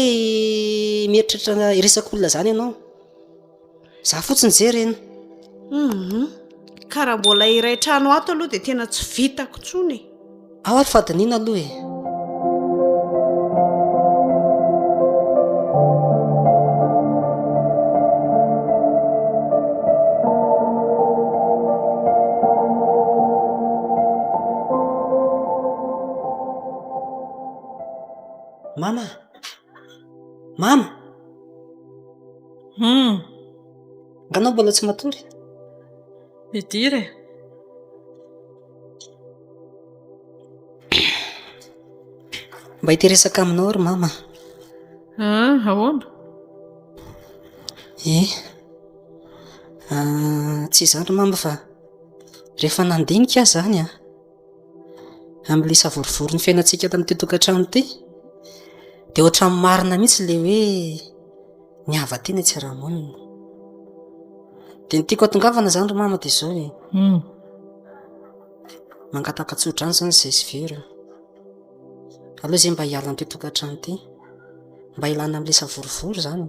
mieritreritra hiresaka olona zany ianao. Za fotsiny jerena. Hum. Ka raha mbola iray trano ato aloha dia tena tsy vitako intsony e. Ao ary fadiniana aloha e. Mama! Mama! Hum. Nga anao mbola tsy matory? Midira e. Mba hiteresaka aminao ry mama. Ah, ahoana? Eh, ah, tsy izany ry mama fa rehefa nandinika aho izany an, amin'ilay savorovoro ny fiainantsika ato amin'ity tokantrano ity, dia ohatran'ny marina mihitsy ilay hoe ny hava-tiana tsy iaraha-monina. Dia ny tiako hatongavana izany ry mama dia izao e. Hmm. Mangataka tsodrano izany izay sy very. Aleo izay mba hiala amin'ity tokantrano ity. Mba hialana amin'ilay savorovoro izany.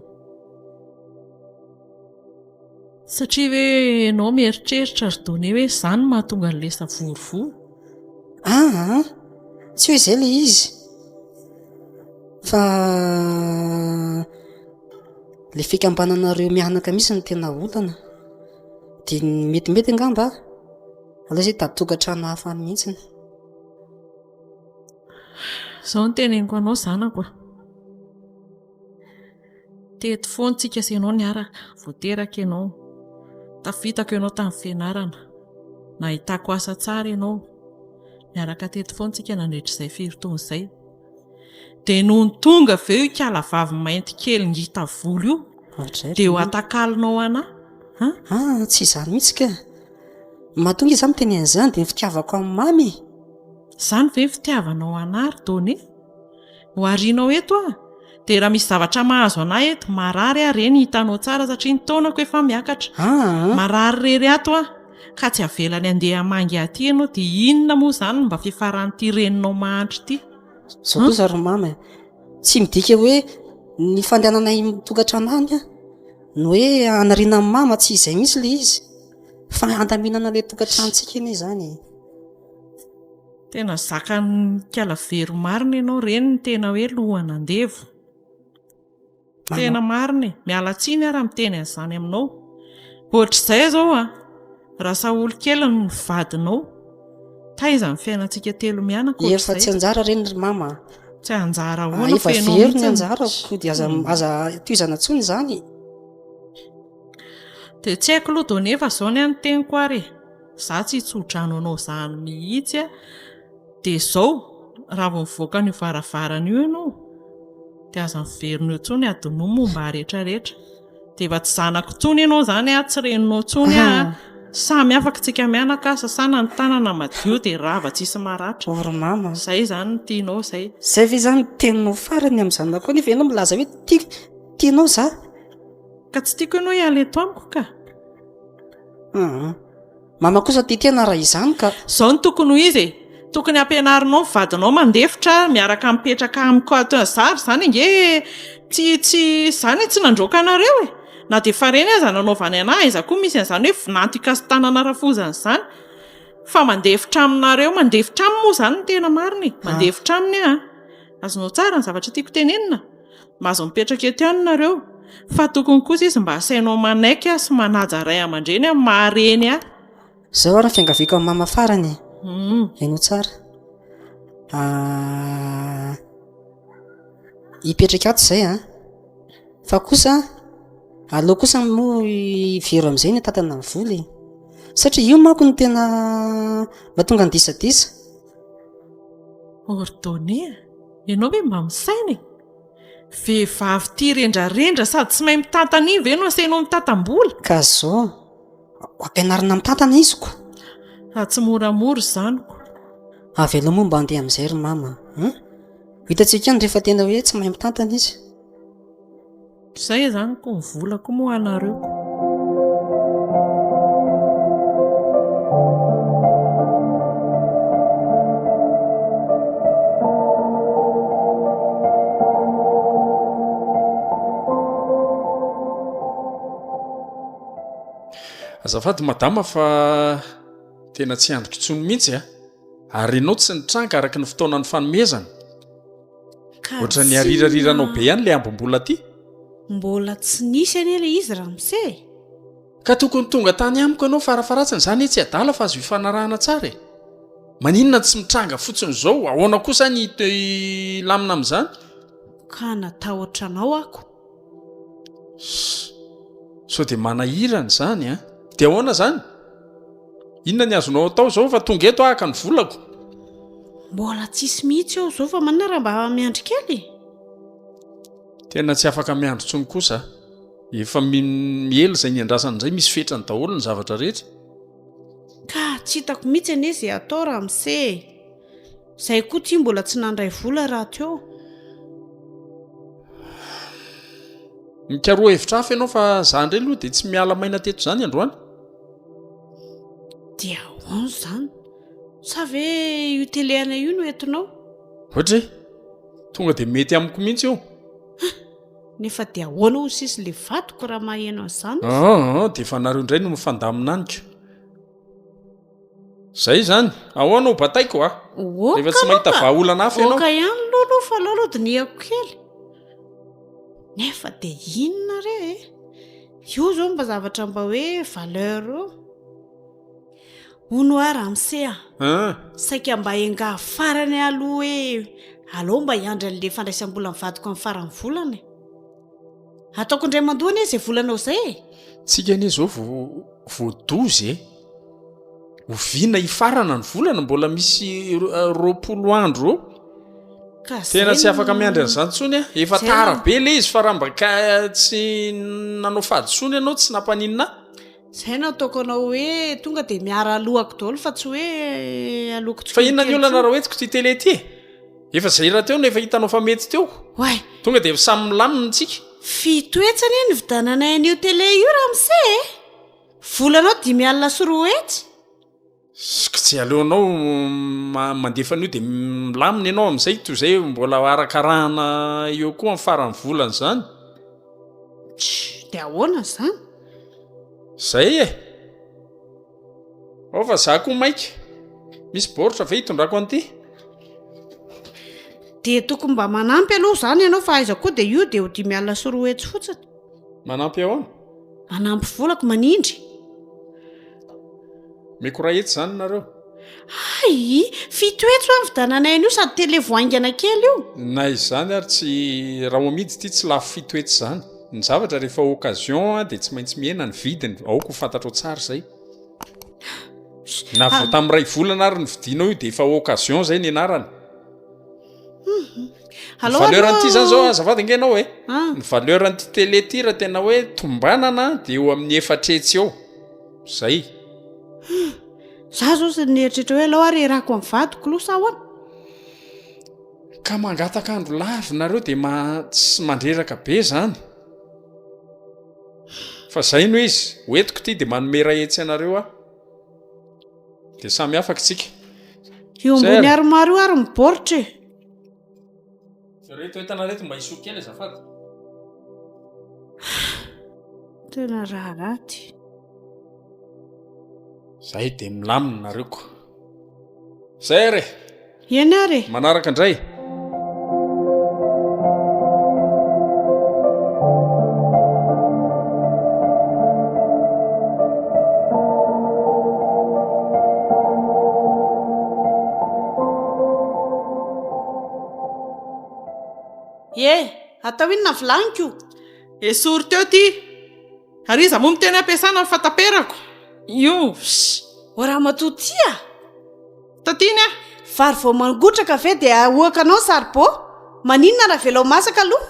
Satria ve ianao mieritreritra ry Donné hoe izany no mahatonga an'ilay savorovoro? Aa, tsy hoe izay ilay izy. Fa ilay fikambananareo mianaka mihitsy no tena olana. Dia ny metimety angamba aleo izay hitady tokantrano hafa any mihitsy. Izao no teneniko anao zanako a. Teto foana tsika sy ianao niaraka, vao teraka ianao. Tafitako ianao tamin'ny fianarana. Nahitako asa tsara ianao. Niaraka teto foana tsika nandritra izay firy taona izay. Dia nony tonga avy eo io kala vavy mainty kely ngita volo io, dia ho atakalonao anà? An? Ah, tsy izany mihitsy ka. Mahatonga izaho miteny an'izany dia ny fitiavako an'i Mamy e. Izany ve ny fitiavanao anà ry Donné? Ho arianao eto aho? Dia raha misy zavatra mahazo anà eto, marary aho reny hitanao tsara satria ny taonako efa miakatra. Marary irery ato aho, ka tsy avelany handeha hamangy ahy aty ianao dia inona moa izany no mba fiafaran'ity reninao mahantra ity? Izao kosa ry Mama e, tsy midika hoe ny fandehananay mitokantrano any no hoe hanariana an'i Mama, tsy izay mihitsy ilay izy fa handaminana ilay tokantranontsika anie izany e. Tena zakan'ny kala very marina ianao, reny ny tena hoe lohan'andevo. Tena marina e! Miala tsiny aho raha miteny an'izany aminao. Ohatr'izay izao an! Raha Saholy kely no vadinao, taiza ny fiainantsika telo mianaka ohatr'izay? Efa tsy anjara ireny ry mama a! Tsy anjara ahoana fa ianao Efa very mihitsy ny anjarako dia aza aza tohizana intsony izany. Dia tsy haiko aloha Donia fa izao ny ahy ny teniko ary e! Izaho tsy hitso-drano anao izany mihitsy a! Dia izao, raha vao mivoaka an'io varavarana io ianao dia aza miverina eo intsony, adinoy ny momba ahy rehetra rehetra. Dia efa tsy zanako intsony ianao izany a, tsy reninao intsony aho a. Samy afaka isika mianaka, sasana ny tanana madio dia rava tsisy maratra. O ry mama. Izay izany no tianao izay. Izay ve izany no teninao farany amin'ny zanakao nefa ianao milaza hoe tiako, tianao za? Ka tsy tiako ianao hiala eto amiko ka. Aa. Mama kosa tia tena raha izany ka. Izao no tokony ho izy e! Tokony ampianarinao ny vadinao mandefitra miaraka mipetraka amiko ato za ary izany ange tsy tsy za anie tsy nandroaka anareo e! Na dia efa reny aza nanaovany anah aiza koa misy an'izany hoe vinanto hikasi-tanana rafozana izany fa mandefitra aminareo mandefitra aminy moa izany no tena marina e! Mandefitra aminy aho a! Azonao tsara ny zavatra tiako tenenina? Mahazo mipetraka eto ihany nareo fa tokony kosa izy mba asainao manaiky ahy sy manaja ray aman-dreny amin'ny maha reny ahy. Zao ary ny fiangaviako amin'i mama farany e. Henoy tsara. Hipetraka ato izay an. Fa kosa aleo kosa moa hivero amin'izay ny hitantana ny vola e. Satria io manko no tena mahatonga ny disadisa. Ordonné a! Ianao ve mba misaina e? Vehivavy tia rendrarendra sady tsy mahay mitantana iny ve no asainao mitantam-bola? Ka zao, ho ampianarina mitantana izy ko! Fa tsy moramora izany ko! Avelao moa mba handeha amin'izay ry mama a! Ho hitantsika ihany rehefa tena hoe tsy mahay mitantana izy. Zay izany ko ny vola ko moa anareo ko. Azafady madama fa tena tsy andriko intsony mihitsy a! Ary ianao tsy nitranga araka ny fotoana nifanomezana. Ka Ohatran'ny tsy arirariranao na- be ihany ilay ambim-bola aty. Mbola tsy nisy anie ilay izy ramose e! Ka tokony tonga tany amiko ianao farafaharatsiny, za anie tsy adala fa azo ifanarahana tsara e! Maninona tsy mitranga fotsiny izao, ahoana kosa ny hilamina amin'izany? Ka natahotra anao ako. Sao dia manahirana izany an! Dia ahoana izany? Inona ny azonao atao izao fa tonga eto aho haka ny volako? Mbola tsisy mihitsy eo izao fa maninona raha mba miandry kely e? Tena tsy afaka miandry intsony kosa aho. Efa miely izay niandrasana indray, misy fetrany daholo ny zavatra rehetra. Ka tsy hitako mihitsy anie izay atao ramose e! Izay koa ity mbola tsy nandray vola rahateo. Mikaroha hevitra hafa ianao fa za indray aloha dia tsy miala maina teto izany androany. Dia ahoana izany? Sa ve io télé anay io no entinao? Ohatra e! Tonga dia mety amiko mihitsy io. Nefa dia ahoana hoy sisa ilay vadiko raha maheno an'izany izy? Aa, dia efa nareo indray no mifandamina any ko. Zay izany, ahoana ho bataiko a? Oka Rehefa tsy mahita aloha ka. vahaolana hafa ianao. Oka ihany aloha aloha fa aleo aloha dinihako kely. Nefa dia inona re e? Io izao mba zavatra mba hoe valeur io. Hono hoa ramose a! Saika mba engaha farany aloha hoe aleo mba hiandry an'ilay fandraisam-bola ny vadiko amin'ny faran'ny volana e! Ataoko indray mandoa anie izay volanao izay e! Tsika anie izao vao vao 12 e! Oviana hifarana ny volana? Mbola misy 20 andro eo. Ka izay Tena tsy afaka no- miandry an'izany intsony aho. Efa Izay tara no- be ilay izy fa raha mba ka tsy nanao fahadisoana ianao tsy nampaninona ahy. Izay no ataoko anao hoe tonga dia miara alohako daholo fa tsy hoe aloako Fa inona ny tsikelikely olana intsony. raha hoentiko ity télé ity e? Efa izay rahateo no efa hitanao fa mety teo. Oay! Tonga dia samy milamina tsika. Fito hetsy anie nividiananay an'io télé io ramose e! Volanao 250. Sk tsy aleonao mandefa an'io dia milamina ianao amin'izay toy izay mbola arakarahana eo koa amin'ny faran'ny volana izany. Tch, dia ahoana izany? Izay e! Ao fa za koa maika. Misy baoritra ve hitondrako an'ity? Dia tokony mba manampy aloha izany ianao fa aiza koa dia io dia ho 250 fotsiny. Manampy ahoana? Manampy volako, manindry. Omeko 100 izany nareo. Hay! 700 hoa nividiananay an'io sady tele vao haingana kely io. Na izany ary tsy, raha ho amidy ity tsy lafo 700 izany. Ny zavatra rehefa occasion dia tsy maintsy mihena ny vidiny, aoka ho fantatrao tsara izay. Na vao tamin'ny iray volana ary nividianao io dia efa occasion izay ny anarany. Ny valeur an'ity zany zao azafady ange ianao e. Ah. Ny valeur an'ity télé ity raha tena hoe tombanana dia eo amin'ny 400 eo. Zay. Za zao zay nieritreritra hoe alao ary erako amin'ny vadiko loha sa ahoana? Ka mangataka andro lava nareo dia ma tsy mandreraka be zany. Fa zay no izy, hoentiko ity dia manome 100 anareo aho. Dia samy afaka isika. Io ambony armoire io ary mibaoritra e. Reto entana reto mba hisoro kely azafady. Tena raharaha ty. Zay dia milamina nareo ko. Zay ary e. Eny ary e. Manaraka indray. Ye, atao inona vilaniko? Esory teo ty. Ary iza moa miteny ampiasana ny fataperako? Io. O ramatoa ty a! Tatiny ah! Vary vao mangotraka ve dia ahoaka anao ny saribô? Maninona raha avelao masaka aloha?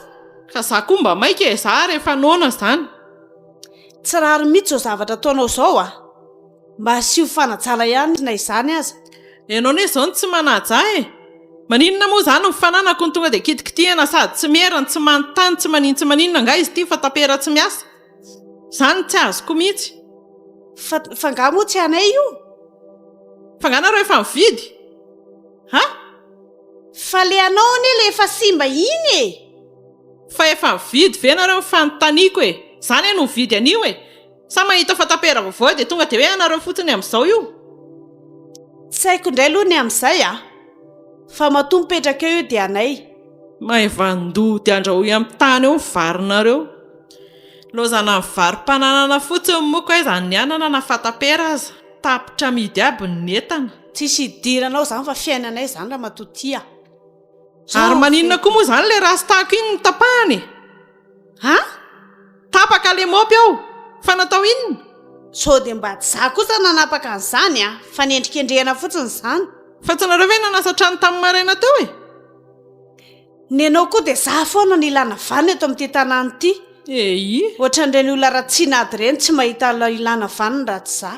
Ka za koa mba maika e, za ary efa noana zany. Tsy rariny mihitsy izao zavatra ataonao izao a! Mba asio fanajana ihany na izany aza. Ianao anie izao no tsy manaja ahy e! Maninona moa izany ny fananako no tonga dia kitikitihana sady tsy miera no tsy manontany tsy manin tsy maninona angaha izy ity fa tapera tsy miasa? Izany no tsy azoko mihitsy. Fa fa angaha moa tsy anay io? Fa angaha nareo efa nividy? Ha? Fa le anao anie le efa simba iny e! Fa efa nividy ve nareo ny fanontaniako e? Za anie no nividy an'io e! Sa mahita fatapera vaovao eo dia tonga dia hoe anareo fotsiny amin'izao io? Tsy haiko indray aloha ny amin'izay a! Fa matoa mipetraka eo io dia anay. Maivan-doha dia andrahoy amin'ny tany eo ny varinareo. Lozana ny vary-pananana fotsiny moa ko aiza ny anana na fatapera aza. Tapitra amidy aby ny entana. Tsisy idiranao izany fa fiainanay izany ramatoa tia. Ary maninona koa moa izany ilay rastako iny no tapahana e? An? Tapaka le mopy ao! Fa natao inona? Sao dia mba tsy za kosa nanapaka an'izany a! Fanendrikendrehana fotsiny izany. Fa tsy nareo ve nanasa trano tamin'ny maraina teo e? Nenao koa dia za foana no ilana vanona eto amin'ity tanàna ity. Eii. Ohatran'ireny olona ratsiana ady ireny tsy mahita ilana vanona raha tsy za.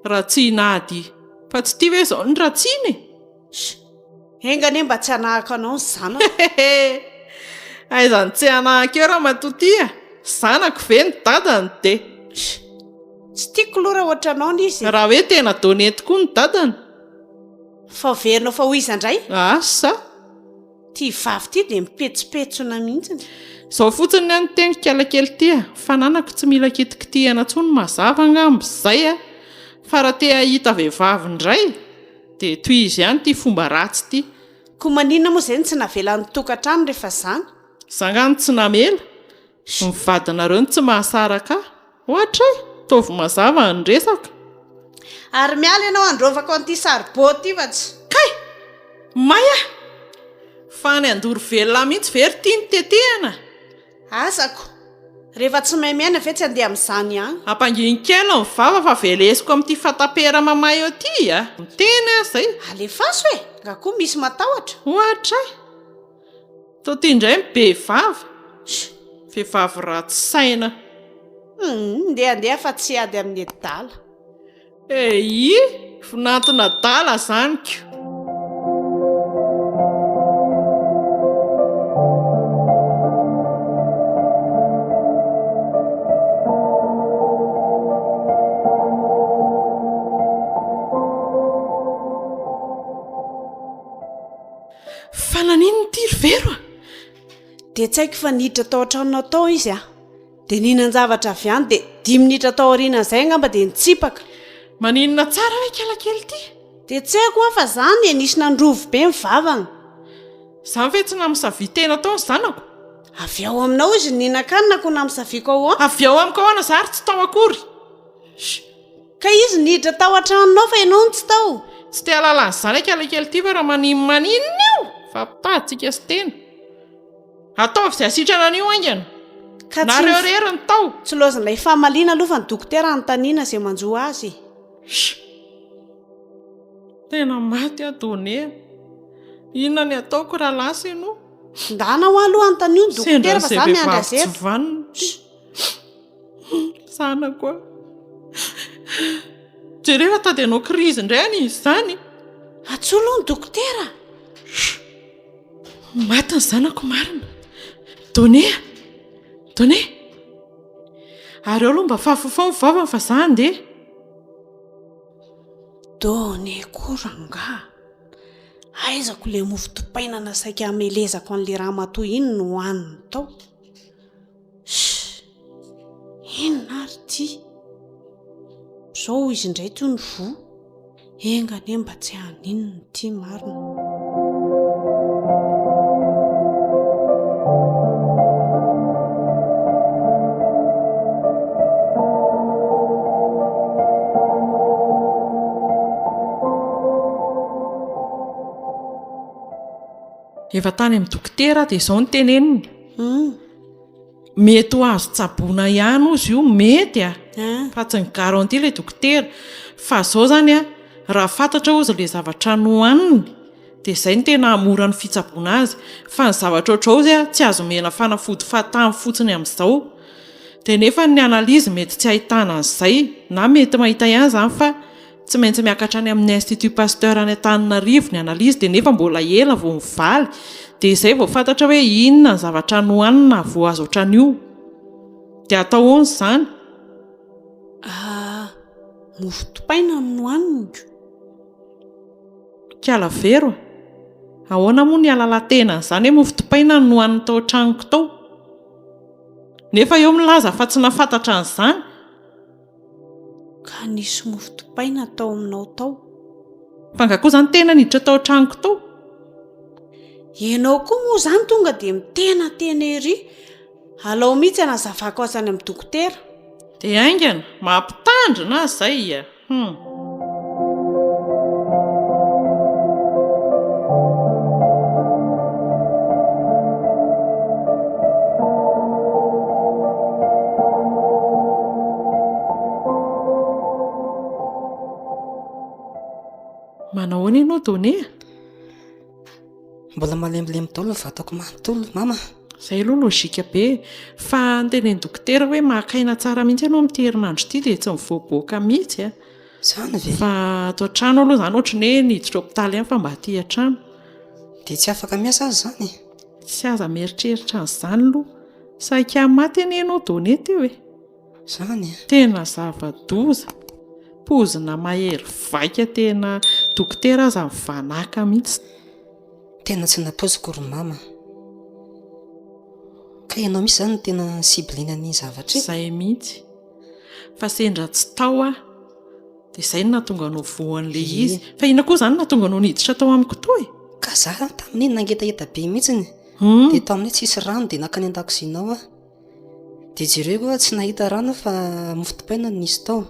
Ratsiana ady. Fa tsy ity ve izao ny ratsiana e? Sh! Enga anie mba tsy hanahaka anao ny zanako. Hehehe! Aiza no tsy hanahaka eo ramatoa ty a! Zanako ve ny dadany dia. Sh! Tsy tiako aloha raha ohatranao ny izy e! Raha hoe tena donné tokoa ny dadany. Fa averinao fa ho iza indray? Asa! Ity vavy ity dia mipetsopetsona mihitsy. Izao fotsiny ny an'ny teniko kalakely ity a! Fananako tsy mila kitikitihana intsony mazava angamba izay a! Fa raha te hahita vehivavy indray dia tohizo ihany ity fomba ratsy ity. Koa maninona moa izay no tsy navelan'ny tokantrano rehefa izany? Za angaha no tsy namela? Ny vadinareo no tsy mahasaraka ahy. Ohatra e! Ataovy mazava ny resaka. Ary miala ianao handrovako an'ity saribô ity fa tsy. Kay! May aho! Fa any handoro velona mihitsy ve ry ty no tetehana? Asako! Rehefa tsy mahay miaina ve tsy handeha amin'izany ihany? Ampangino kely ny vava fa velesiko amin'ity fatapera mamay eo ity a! Miteny aho izay. Alefaso e! Nga koa misy matahotra? Ohatra e! Toa ity indray ny be vava. Vehivavy ratsy saina. Humm, ndeha ndeha fa tsy hiady amin'ny adala. Eii, vinantona adala zany ko. Fa naninona ity ry Vero a? Dia tsy haiko fa niditra tao an-tranonao tao izy a. Dia nihinan-javatra avy any dia dimy minitra tao aorianan'izay angamba dia nitsipaka. Maninona tsara hoe ikala kely ity? Dia tsy haiko hoa fa zany e, nisy nandrovy be ny vavany. Izany ve tsy namisavia tena tao ny zanako? Avy ao aminao izy nihinan-kanina koa namisaviako ahoana? Avy ao amiko ahoana za ary tsy tao akory? Sh! Ka izy niditra tao an-tranonao fa ianao no tsy tao. Tsy te hahalala an'izany akalakely ity fa raha maninona io fa ampitahitsika sy tena. Ataovy izay hasitrana an'io haingana. Ka tsy Nareo irery no tao. Tsy laozan'ilay famaliana aloha fa ny dokotera anontaniana izay manjo azy e. Sh! Tena maty aho Donné a. Inona ny ataoko raha lasa ianao? Ndana hoa aloha anontanio ny Sendra dokotera fa an'izay za miandry vehivavy azy tsy eto. vanona ity. Zanako a. Jereo fa tady hanao crise indray any izy izany. Antsoy aloha ny dokotera. Maty ny zanako marina. Donné a! Donné! Ary eo aloha mba fafafao ny vavany fa za handeha. Donné koa rangaha. Aizako ilay mofo dipaina nasaika hamelezako an'ilay ramatoa iny no hohaniny tao. Shh! Inona ary ity? Izao izy indray toy ny voa. Enga anie mba tsy haninona ity marina. Efa tany amin'ny dokotera dia izao no teneniny. Mety ho azo tsaboina ihany ozy io, mety a! Fa tsy ni-garantie ilay dokotera. Fa izao izany a, raha fantatra ozy ilay zavatra nohaniny dia izay no tena hahamora ny fitsaboana azy. Fa ny zavatra ohatr'izao ozy a, tsy azo omena fanafody fahatany fotsiny amin'izao. Dia nefa ny analyse mety tsy ahitana an'izay, na mety mahita ihany izany fa Tsy maintsy miakatra any amin'ny Institut Pasteur any Antananarivo ny analyse dia nefa mbola ela vao mivaly dia izay vao fantatra hoe inona ny zavatra nohanina vao azo ohatran'io. Dia atao ahoana izany? Ah, mofo dipaina no nohaniko. Kiala vero a! Ahoana moa ny halalan-tena an'izany hoe mofo dipaina no nohaniny tao an-tranoko tao? Nefa eo milaza fa tsy nahafantatra an'izany. Ka nisy mofo dipaina tao aminao tao. Fa nga koa zany tena niditra tao an-tranoko tao? Ianao koa moa izany tonga dia mitenatena ery. Alao mihitsy hanazavako azy any amin'ny dokotera. Dia haingana, mampitandrina aho izay a! Hum. Manao ahoana ianao Donné a? Mbola malemilemy daholo ny vatako manontolo mama. Izay aloha logique be e. Fa notenenin'ny dokotera hoe maka aina tsara mihitsy ianao amin'ity herinandro ity dia tsy mivoaboaka mihitsy a. Izany ve? Fa ato an-trano aloha izany ohatran'ny hoe niditra hopitaly ihany fa mba aty an-trano. Dia tsy afaka miasa aho izany? Tsy aza mieritreritra an'izany aloha. Saika maty anie ianao Donné teo e. Izany e? Tena zava-doza. Pozina mahery vaika tena dokotera aza mivanàka mihitsy. Tena tsy nampoiziko ry mama. Ka ianao mihitsy izany no tena ciblena an'iny zavatra iny? Izay mihitsy. Fa sendra tsy tao aho. Dia izay no nahatonga anao voan'ilay izy. Fa inona koa izany no nahatonga anao niditra tao amiko tao e? Ka za tamin'iny nangetaheta be mihitsiny. Dia tao aminay tsisy rano dia nankany an-dakozianao aho. Dia jereko aho tsy nahita rano aho fa mofo dipaina no nisy tao.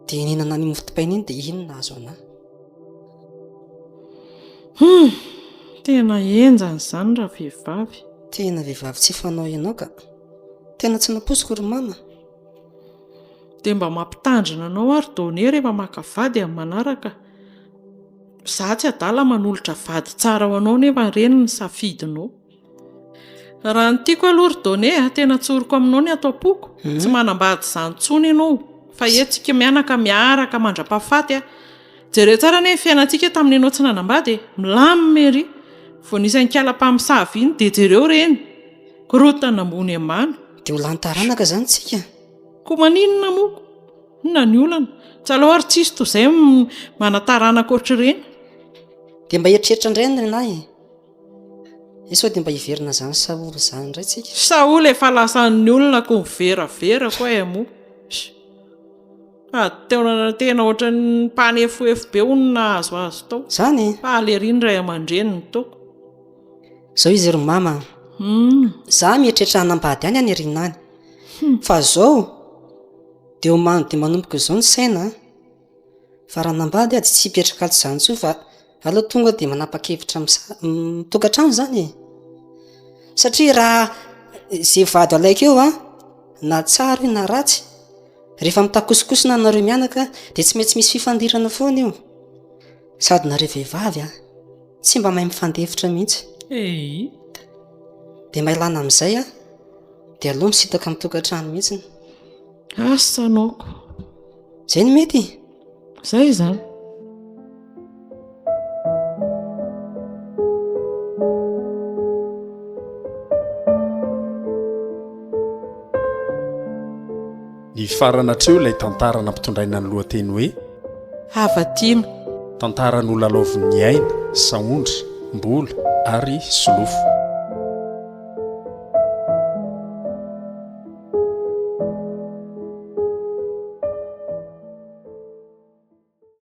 Dia nihinana an'iny mofo dipaina iny dia iny no nahazo an'ahy. Hum! Tena henjana izany raha vehivavy. Tena vehivavy tsy fanao ianao ka. Tena tsy nampoiziko ry mama. Dia mba mampitandrina anao ary Donné rehefa maka vady amin'ny manaraka. Izaho tsy adala manolotra vady tsara ho anao nefa ireny ny safidinao. Raha ny tiako aloha ry Donné a, tena tsoriko aminao ny ato am-poko, tsy manambady izany intsony ianao fa eto tsika mianaka miaraka mandra-pahafaty a. Jereo tsara anie ny fiainantsika tamin'ny ianao tsy nanambady e, milamina ery, vao nisy an'ikala mpamosavy iny dia jereo ireny, korontana ambony ambany. Dia ho lany taranaka izany tsika? Koa maninona moa? Inona ny olana? Tsy aleo ary tsisy toy izay manan-taranaka ohatr'ireny. Dia mba eritreritra indray ny renahy e. Eh sao dia mba hiverina izany Saoly izany indray tsika? Saoly efa lasan'ny olona koa miveravera koa eh moa. Ady teo tena ohatran'ny mpanefoefo be hono nahazo azy tao. Izany e? Faly ery ny ray aman-dreniny tao. Zao izy ry mama a. Za mieritreritra hanambady any any aoriana any. Fa zao de omano de manomboka izao ny saina a. Fa raha hanambady aho de tsy hipetraka ato izany intsony fa aleo tonga de manapa-kevitra misa- mitokantrano izany e. Satria raha ze vady alaiko eo an, na tsara io na ratsy, rehefa mitakosokosona nareo mianaka de tsy maintsy misy fifandirana foana io. Sady nareo vehivavy an, tsy mba mahay mifandefitra mihitsy. Eii. Dia mba ilana amin'izay an, dia aleo misintaka amin'ny tokantrano mihitsy. Asa noko. Izay no mety e. Izay izany. Nifarana hatreo ilay tantara nampitondraina ny lohateny hoe. Hava-tiana. Tantara nolalaovin'i Aina, Sahondra, Mbola ary Solofo.